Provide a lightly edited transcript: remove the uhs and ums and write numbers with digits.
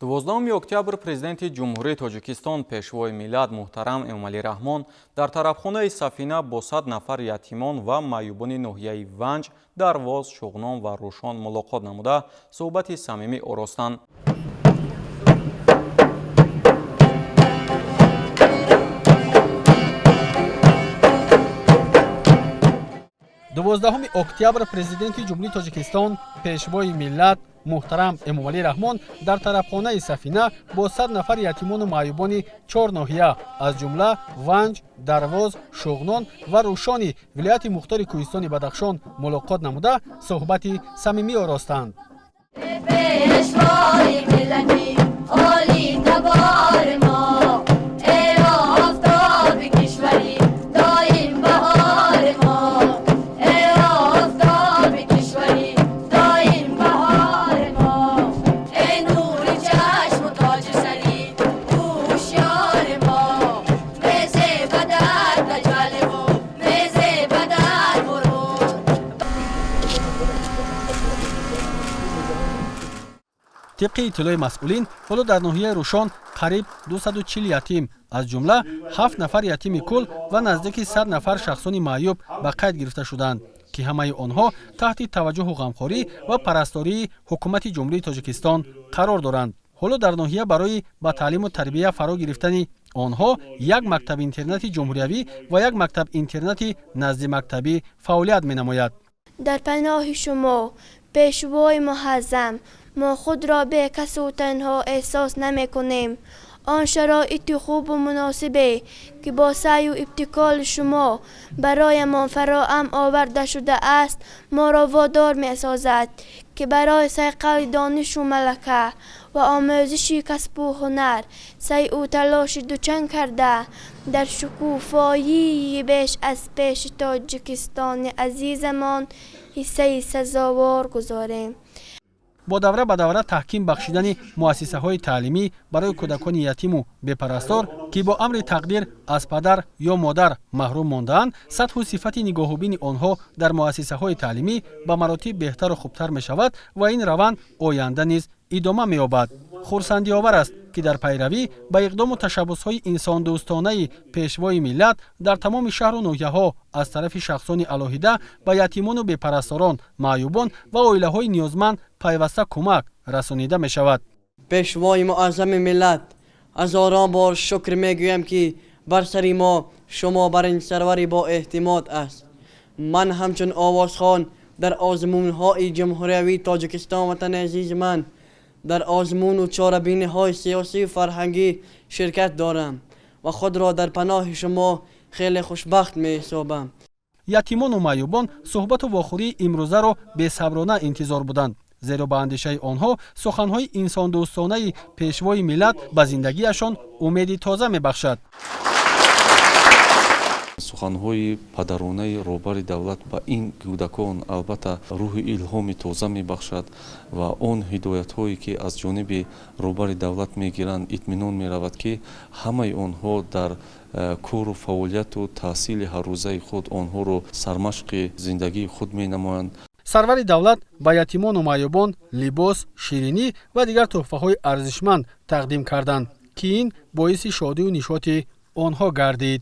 12 октябр Президенти Ҷумҳурии Тоҷикистон, Пешвои миллат муҳтарам Эмомалӣ Раҳмон дар тарабхонаи «Сафина» бо 100 нафар ятимон ва маъюбони ноҳияи Ванҷ, Дарвоз, Шуғнон ва Рӯшон мулоқот намуда, суҳбати самимӣ оростанд. 12 октябр Президенти Ҷумҳурии Тоҷикистон, Пешвои миллат муҳтарам Эмомалӣ Раҳмон дар тарабхонаи «Сафина» бо 100 нафар ятимону маъюбони чор ноҳия, аз ҷумла Ванҷ, Дарвоз, Шуғнон ва Рӯшони вилояти мухтори Кӯҳистони Бадахшон мулоқот намуда, суҳбати самимӣ оростанд. Пешвои миллати олитабор мо, эй офтоби кишвари доим баҳори мо, эй офтоби кишвари доим баҳори мо, эй нури чашму тоҷи сари ҳушёри мо, мезебадат таҷалливу мезебадат ғурур. Тибқи иттилои масъулин, ҳоло дар ноҳияи Рӯшон қариб 240 ятим, аз ҷумла ҳафт нафар ятими кул ва наздики 100 нафар шахсони маъюб ба қайд гирифта шуданд, ки ҳамаи онҳо таҳти таваҷҷуҳу ғамхорӣ ва парастории Ҳукумати Ҷумҳурии Тоҷикистон қарор доранд. Ҳоло дар ноҳия барои ба таълиму тарбия фаро гирифтани онҳо як мактаб-интернати ҷумҳуриявӣ ва як мактаб-интернати наздимактабӣ фаъолият менамояд. Дар паноҳи шумо, Пешвои муаззам, мо худро бекасу танҳо эҳсос намекунем. Он шароити хубу муносибе, ки бо саъю ибтикори шумо бароямон фароҳам оварда шудааст, моро водор месозад, ки барои сайқали донишу малака ва омӯзиши касбу ҳунар саъю талоши дучанд карда, дар шукуфоии беш аз пеши Тоҷикистони азизамон ҳиссаи сазовор гузорем. Бо давра ба давра таҳким бахшидани муассисаҳои таълимӣ барои кӯдакони ятиму бепарастор, ки бо амри тақдир аз падар ё модар маҳрум мондаанд, сатҳу сифати нигоҳубини онҳо дар муассисаҳои таълимӣ ба маротиб беҳтару хубтар мешавад ва ин раванд оянда низ идома меёбад. Хурсандиовар аст, ки дар пайравӣ ба иқдому ташаббусҳои инсондӯстонаи Пешвои миллат дар тамоми шаҳру ноҳияҳо аз тарафи шахсони алоҳида ба ятимону бепарасторон, маъюбон ва оилаҳои ниёзманд пайваста кӯмак расонида мешавад. Пешвои муаззами миллат, ҳазорон бор шукр мегӯям, ки бар сари мо шумо бар ин сарвари боэътимод аст. Ман ҳамчун овозхон дар озмунҳои ҷумҳуриявии Тоҷикистон, ватани азизи ман, дар озмуну чорабиниҳои сиёсию фарҳангӣ ширкат дорам ва худро дар паноҳи шумо хеле хушбахт меҳисобам. Ятимону маъюбон суҳбату вохӯрии имрӯзаро бесаброна интизор буданд, зеро ба андешаи онҳо суханҳои инсондӯстонаи Пешвои миллат ба зиндагиашон умеди тоза мебахшад. Суханҳои падаронаи роҳбари давлат ба ин кӯдакон албатта рӯҳи илҳоми тоза мебахшад ва он ҳидоятҳое, ки аз ҷониби роҳбари давлат мегиранд, итминон меравад, ки ҳамаи онҳо дар кору фаъолияту таҳсили ҳаррӯзаи худ онҳоро сармашқи зиндагии худ менамоянд. Сарвари давлат ба ятимону маъюбон либос, ширинӣ ва дигар тӯҳфаҳои арзишманд тақдим карданд, ки ин боиси шодию нишоти онҳо гардид.